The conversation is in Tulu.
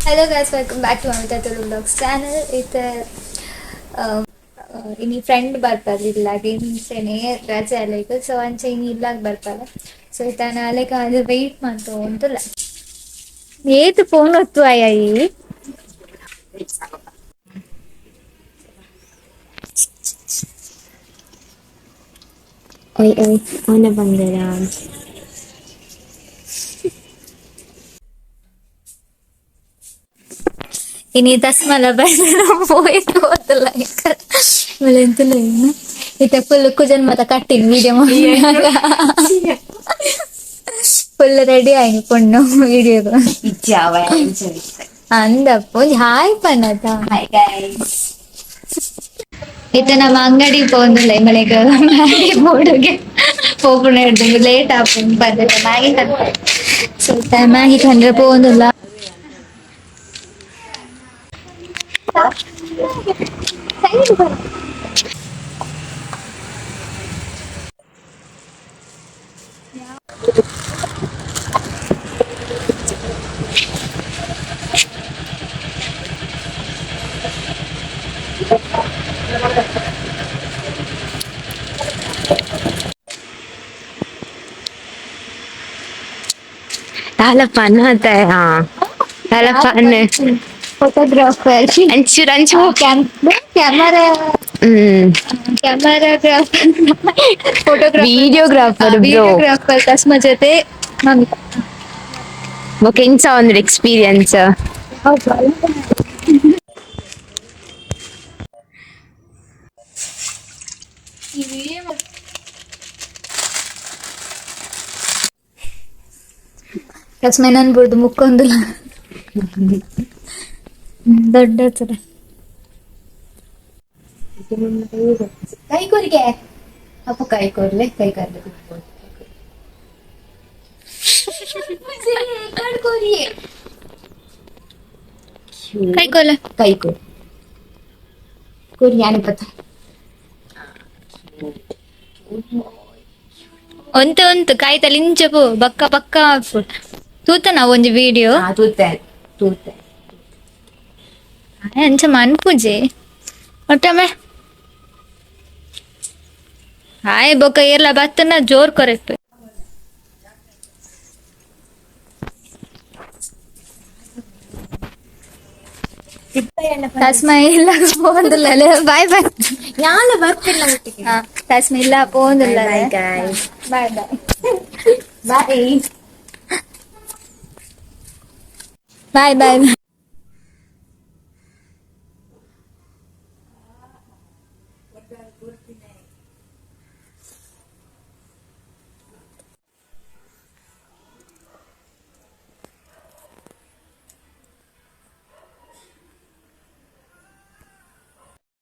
Hello guys, welcome back to Amita Tulu vlogs channel. ಇತ್ತೆ ಇನಿ ಫ್ರೆಂಡ್ ಬರ್ಪಲ್ ಇಲ್ಲಾಗ್ ಇಂಚೆನೆ ರಜೆ ಅಲೆಗ್, ಸೊ ಅಂಚ ಇನಿ ಇಲ್ಲಾಗ್ ಬರ್ಪಲ್. ಸೊ ಇತ್ತೆ ಯಾನ್ ಅಲೆಗ್ ಆದ್ ವೈಟ್ ಮಂತೊಂದುಲ್ಲೆ. ಏತ್ ಫೋನ್ ಒತ್ತುವಯ ಈ? Oy, oy, ona ಬಂದರಾ? ಇನಿ ತಸ್ಮಲ ಬೈದನ ಪೋಯಿತು ಗೊತ್ತಲ್ಲ ಮಲೆ ಎಂತಲ್ಲ ಏನು. ಇತ್ತೆ ಫುಲ್ ಕುಜನ್ ಮತ ಕಟ್ಟಿನ ವಿಡಿಯೋ, ಫುಲ್ ರೆಡಿ ಆಯ್ನಿ ಪೊಣ್ಣು ವಿಡಿಯೋಗ. ಅಂದಪ್ಪ, ಒಂಜಿ ಹಾಯ್ ಪನ್ನತ. Hi guys. ಇತ್ತೆ ನಮ್ಮ ಅಂಗಡಿ ಪೋಂದುಲ್ಲ, ಮಲೆಗ್ ಮ್ಯಾಗಿ ಬೋಡುಗೆ ಪೋಪುನ ಹಿಡ್ದು ಲೇಟ್ ಆಪುಂಡು ಬಂದಿಲ್ಲ ಮ್ಯಾಗಿ ಕನ್. ಸೊ ಇತ್ತೆ ಮ್ಯಾಗಿ ಕಂಡ್ರೆ ಪೋಂದುಲ್ಲ. ದಾಲ ಪನ್ನ ಹಾ ದಾಲ ಪನ್ನ. ಫೋಟೋಗ್ರಾಫರ್. ಅಂಚೂರು ಅಂಚು. Camera. ಹ್ಮ್. Cameragrapher, photographer. Videographer bro. Videographer ತಸ್ಮ ಜೊತೆ ಮಮಿತಾ. ಓಕೆ, ಎಂಚ ಒಂದು ಎಕ್ಸ್ಪೀರಿಯನ್ಸ್? ತಸ್ಮ ನನ್ ಬುಡ್ದು ಮುಕ್ಕೊಂದಿಲ್ಲ ದೊಡ್ಡ ಹತ್ರ. ಕೈ ಕೊರಿಗೆ ಅಪ್ಪು, ಕೈ ಕೊರ್ಲೆ, ಕೈ ಕರ್ಲೆ. ಕೈ ಕೊಲ್ಲ. ಕೈ ಕೊರ್ ಕೊರಿ ಯಾನೆ ಪತ್ತ. ಒಂತೆ ಒಂತು ಕಾಯ್ತಲ್ಲಿ ಇಂಚಪು ಬಕ್ಕ ಬಕ್ಕ ತೂತನ ಒಂಜಿ ವಿಡಿಯೋ. ಹಾ, ತೂತೆ ತೂತೆ. ಅಂಚ ಮನ್ಪುಜೆ ಒಟ್ಟಮ್ಮೆ. ಹಾಯ್ ಬೊಕ್ಕ ಏರ್ಲ ಬತ್ತನ ಜೋರ್ ಕೊರೆಕ್ಟ್. ತಸ್ಮ ಇಲ್ಲ ಪೋಂದುಲ್ಲ, ಬಾಯ್ ಬಾಯ್. ಯಾಲ ಬರ್ತಿಲ್ಲ ಒಟ್ಟಿಗೆ. ತಸ್ಮ ಇಲ್ಲ ಪೋಂದುಲ್ಲ. Bye guys. Bye bye. Bye. Bye boy.